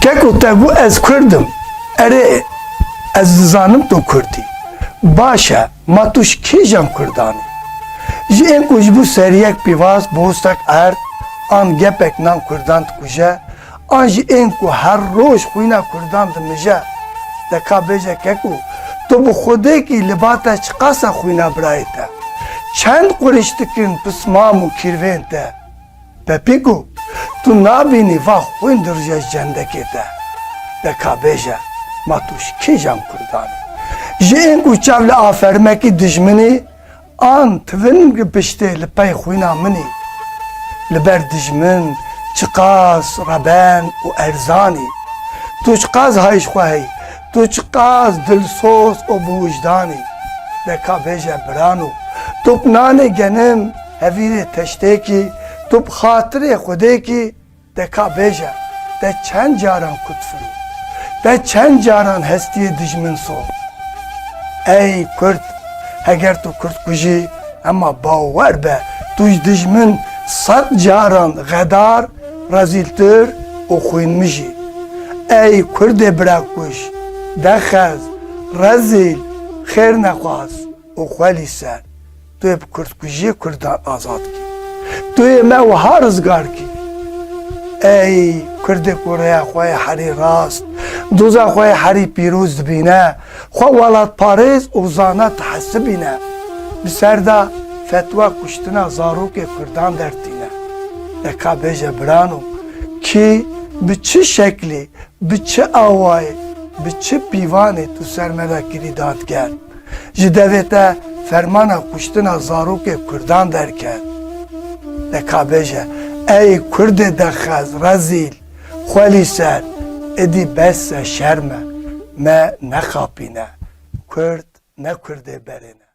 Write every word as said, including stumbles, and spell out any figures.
Keko, te got ez Kurd im. Erê, ez dizanim tu Kurd î. Baş e, ma tu ji kîjan Kurdan î? Ji ên ku ji bo seriyek pîvaz, bostek erd an gepek nan Kurdan dikuje, an ji ên ku her roj xwîna Kurdan dimije? De ka bêje keko, tu bi Xwedê kî li ba te çiqas e xwîna birayê te? Çend quriştik in pismam û kîrvên te? Pepîko, tu nabînî va xwîn dirije ji cendekê te? De ka bêje, ma tu ji kîjan Kurdan î? Ji ên ku çav li afermekî dijmin î, an tivin piştê li pey xwîna min î? Li ber dijmin çiqas reben û erzan î? Tu çiqas hay ji xwe heyî? Tu çiqas dilsoz û biwijdan î? De ka bêje birano, tu bi nanê genim, hevîrê teştêkî, tu bi xatirê Xwedêkî, de ka bêje, te çend caran kut firû? Te çend caran hestiyê dijmin so? Ey Kurd, heger tu Kurd kujî, hema bawer be, tu ji dijmin sed caran xedar, rezîltir û xwînmij î. Ey Kurdê birakuj, dexez, rezîl, xêrnexwaz û xwelîser, tu yê bi kurdkujiyê Kurdan azad kî. Tu yê me wiha rizgar kî. Ey Kurdê ku rêya xwe yê herî rast, doza xwe yê herî pîroz dibîne, xwe welatparêz û zana dihesibîne, bi ser de fetwa kuştina zarokê Kurdan dertîne. De ka bêje birano, kî, bi çi şeklî, bi çi awayê, bi çi pîvanê tu ser me de kirî dadger? Ji devê te fermana kuştina zarokê Kurdan derket. De ka bêje, ey Kurdê dexez, rezîl, xwelîser, êdî bes e, şerm e, me nexapîne. Kurd ne Kurdê berê ne.